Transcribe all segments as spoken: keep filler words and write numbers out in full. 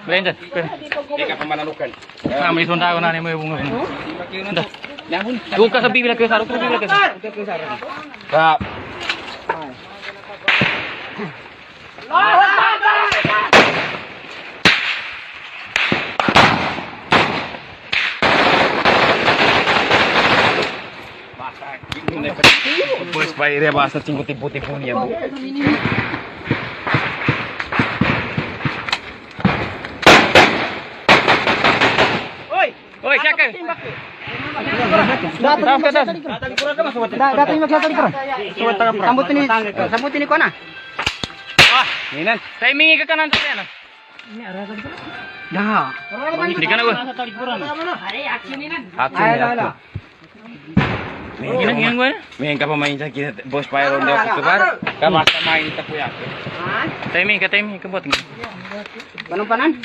Belanjat. Dia kat pemananukan. Sama di sonda kena ni, meh, bunga. Dah. Buka sepi bila ke sarung, sepi bila ke sarung. Siap. Bos, baik dia bahasa singgung tipu-tipu ni ya, Bu. Oi, siapa? Datang ke atas. Datang ke atas. Sambut ini, sambut ini kona. Wah, ini. Timing ke kanan saja nah. Dah. Di kanan gua. Aksi ni, aksi. Gini, gini gua. Meh, ka pemain sakit, bos Pyro dia aku kebar. Ka masa main tak punya. Timing ke timing ke buat. Panan-panan.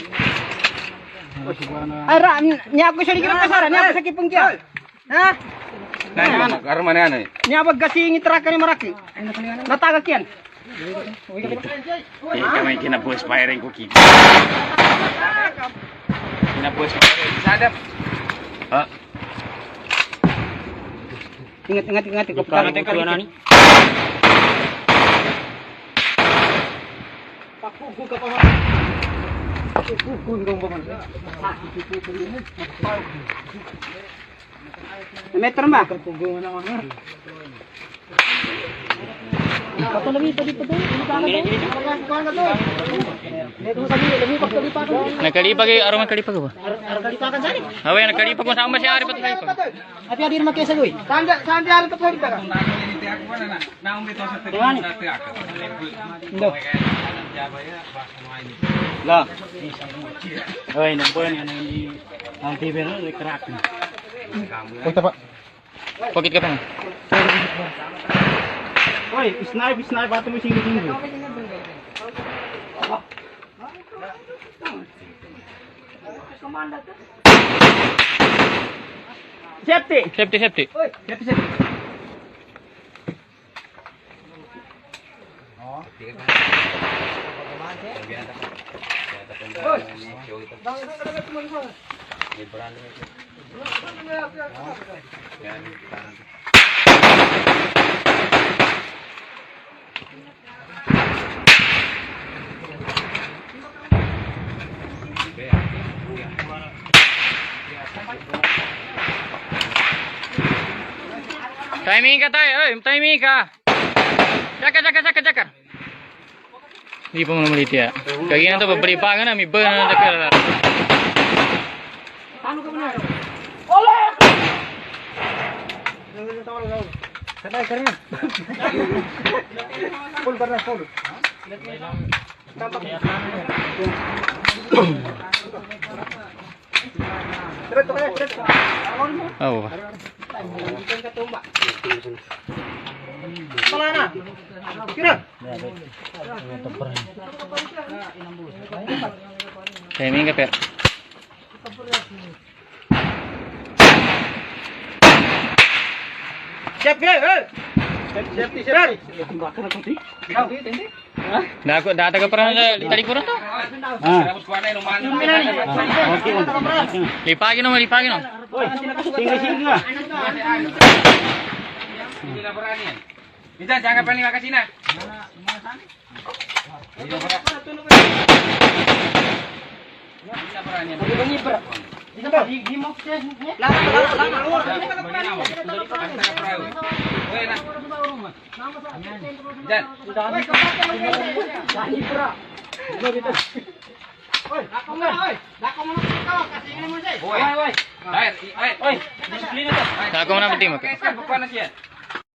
Ai, rak, ni aku sakit kira kasar, ni aku sakit pengkiat. Hah? Nah, karena mana ni? Ni apa gasi ini terakan ni maraki? Nata gakian. Eh, kami kena bos firing kuki. Kena bos firing sadap. Ha? Ingat, ingat, ingat. Bukan, bukan, ni. Meter, Mbah. Kata lebih tadi betul, lebih kanan tu. Lebih tadi, lebih waktu lebih pakai. Nak kali pakai, aroma kali pakai apa? Aroma kali pakai tadi. Awak nak kali pakai sama si Arif tu kali pakai. Tapi hadir makai segui. Tanda, tanda ada tu hari tak? Mana? Dah. Lah. Oi, nampak ni, ni. Nanti benar dia kerak ni. Oh, tak, Pak. Poket kata. Oi, snipe, snipe, batu mesti tinggi. Safety. Safety, safety. Oi, safety, safety. Timing ka, tai, oi, timing ka. Cakar, cakar, cakar, cakar. Di pun melihat ya. Kaki nanti berberi pangan, mi ber nanti cakar. Oleh. Kena keren. Full karena full. Oh, Pak. Timing ka, Pak? Siap, siap, eh. Siap, siap, siap. Dah aku dah ada ke pernah tadi kurang tu? Ah. Ah, okey, okey. Lipat lagi, no, lipat lagi, no. Oi, singgah, singgah. Kita jangan paling kat sini. Aku mana penting, Mak?